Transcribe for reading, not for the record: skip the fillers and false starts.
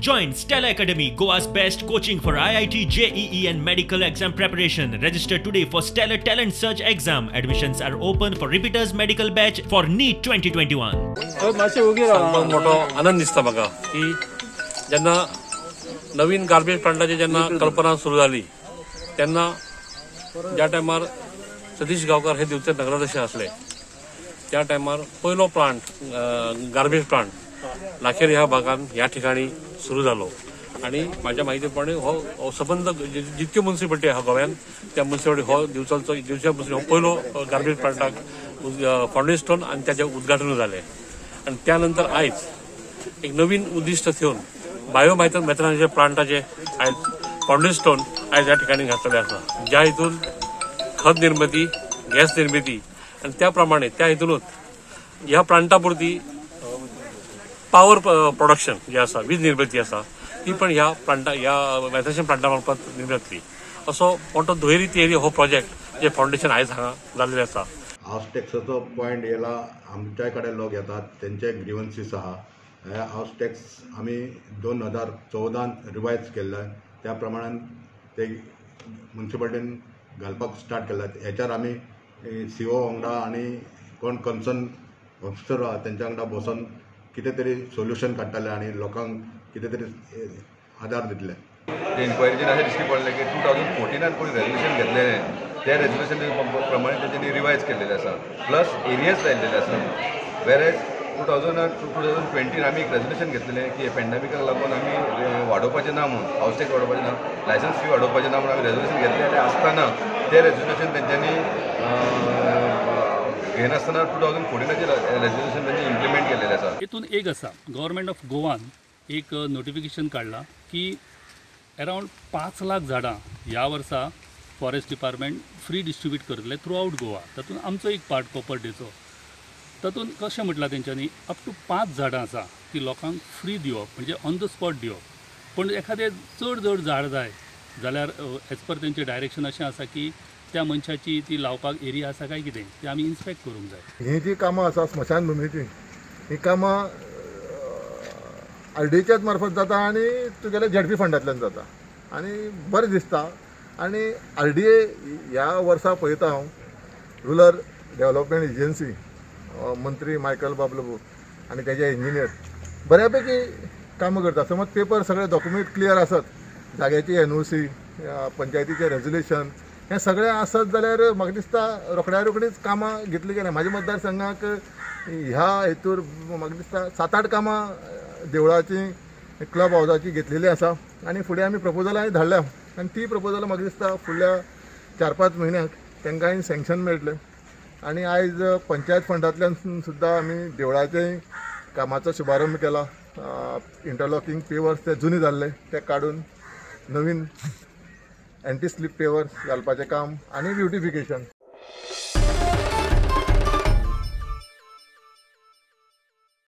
Join Stellar Academy, Goa's best coaching for IIT, JEE and medical exam preparation. Register today for Stellar Talent Search exam. Admissions are open for repeaters medical batch for NEET 2021. सांगपाक मोठो आनंद दिसता म्हाका की जेन्ना नवीन garbage प्लांटाची जेन्ना कल्पना सुरू जाली तेन्ना ज्या टायमार सतीश गांवकार हे दिवचे नगराध्यक्ष आसले त्या टायमार पयलो प्लांट गार्बेज प्लांट लाखेर ह्या भागान ह्या ठिकाणी सुरू जालो आणि माझ्या माहिती प्रमाणे हो सबंद जितक्यो मुन्सिपालिटी आहा गोव्यान त्या मुन्सिपालिटी हो दिवचलचो दिवच्या मुन्सिपालिटी हो पयलो गार्बेज प्लांटाक फाउंडेशन स्टोन आणि त्याचे उद्घाटन जालें आणि त्यानंतर आयज एक नवीन उद्दिश्ट ठेवन बायो मेथनाचे प्लांटाचे आयज फाउंडेशन स्टोन आयज ह्या ठिकाणी घातलेले आसा, ज्या हितून खत निर्मिती, गॅस निर्मिती आणि त्या प्रमाणे त्या हितूनच ह्या प्लांटा पुरती पावर प्रोडक्शन जे आसा, वीज निर्मिती आसा ती पण ह्या प्लांटा ह्या मेथनेशन प्लांटा मार्फत निर्मिती असो मोठो दुहेरी तिहेरी हो प्रोजेक्ट जे फाउंडेशन आयज हांगा जाल्लें आसा. हावस टॅक्साचो पॉयंट येला आमच्या कडेन लोक येतात तेंचे ग्रिवन्सीस आहा. हे हावस टॅक्स आमी 2014 रिवायज केल्ले त्या प्रमाणान ते मुन्सिपालिटीन घालपाक स्टार्ट केला. हेच्यार आमी सी ओ वांगडा आनी कोण कन्सर्न ऑफिसर आहा तेंच्या वांगडा बसोन कितें तरी सोल्युशन काडटले आनी लोकांक कितें तरी आदार दितले. इन्क्वायरीचेर अशें दिश्टी पडलें की 2014 कोणी रेजोल्युशन घेतलेलें त्या रेजोल्युशन प्रमाणे तेंच्यांनी रिवायज केल्लेलें आसा, प्लस एरियर्स लायिल्लेले आसा. वेरेज 2020 आमी एक रेजोल्युशन घेतलेलें की पेंडेमिकाक लागून आमी वाडोवपाचें ना म्हणून, हावस टॅक्स वाडोवपाचें ना, लायसन्स फी वाडोवपाचें ना म्हणून आमी रेजोल्युशन घेतलेलें आसतना तें रेजोल्युशन तेंच्यांनी घेनासतना 2014 रेजोल्युशन तेंचे इम्प्लिमेंट केल्लेलें आसा. हितून एक आसा, गव्हर्मेंट ऑफ गोवान एक नोटिफिकेशन काडलां की अरावंड 5 लाख झाडां ह्या वर्सा फॉरेस्ट डिपार्टमेंट फ्री डिस्ट्रिब्यूट करतले थ्रू आउट गोवा. तातूंत आमचो एक पार्ट कॉपर्डेचो. तातूंत कशें म्हटलां तेंच्यांनी अप टू 5 झाडां आसा ती लोकांक फ्री दिवप, म्हणजे ऑन the spot दिवप. पण एखादें चड जर झाड जाय जाल्यार एज पर तेंचें डायरेक्शन अशें आसा की त्या मनशाची ती लावपाक एरिया आसा काय कितें तें आमी इन्स्पेक्ट करूंक जाय. ही जी कामां आसा स्मशानभुमीची ही कामां आरडीएच्याच मार्फत जाता आनी तुगेल्या झेडपी फंडांतल्यान जाता आनी बरें दिसता. आनी आरडीए ह्या वर्सा पळयता हांव रुरल डेव्हलपमेंट एजन्सी मंत्री मायकल बाबलोबो आनी तेजे इंजिनियर बऱ्या पैकी कामां करता. समज पेपर सगळे डॉक्युमेंट क्लियर आसत, जाग्याची एनओसी, पंचायतीचें रेजोल्युशन हें सगळें आसत जाल्यार म्हाका दिसता रोखड्या रोखडीच कामां घेतली गेली. म्हाज्या मतदारसंघाक ह्या हेतूर म्हाका दिसता 7-8 कामां देवळाची, क्लब हावजाची घेतलेली आसा आनी फुडें आमी प्रपोजलांय धाडल्या आनी ती प्रपोजलां म्हाका दिसता फुडल्या 4-5 म्हयन्याक तांकांय सँक्शन मेळटलें. आनी आयज पंचायत फंडांतल्यान सुद्दां आमी देवळाचें कामाचो शुभारंभ केला. इंटरलॉकींग पेवर्स ते जुने जाल्ले ते काडून नवीन एंटी स्लीप पेवर्स घालपाचें काम आनी ब्युटिफिकेशन.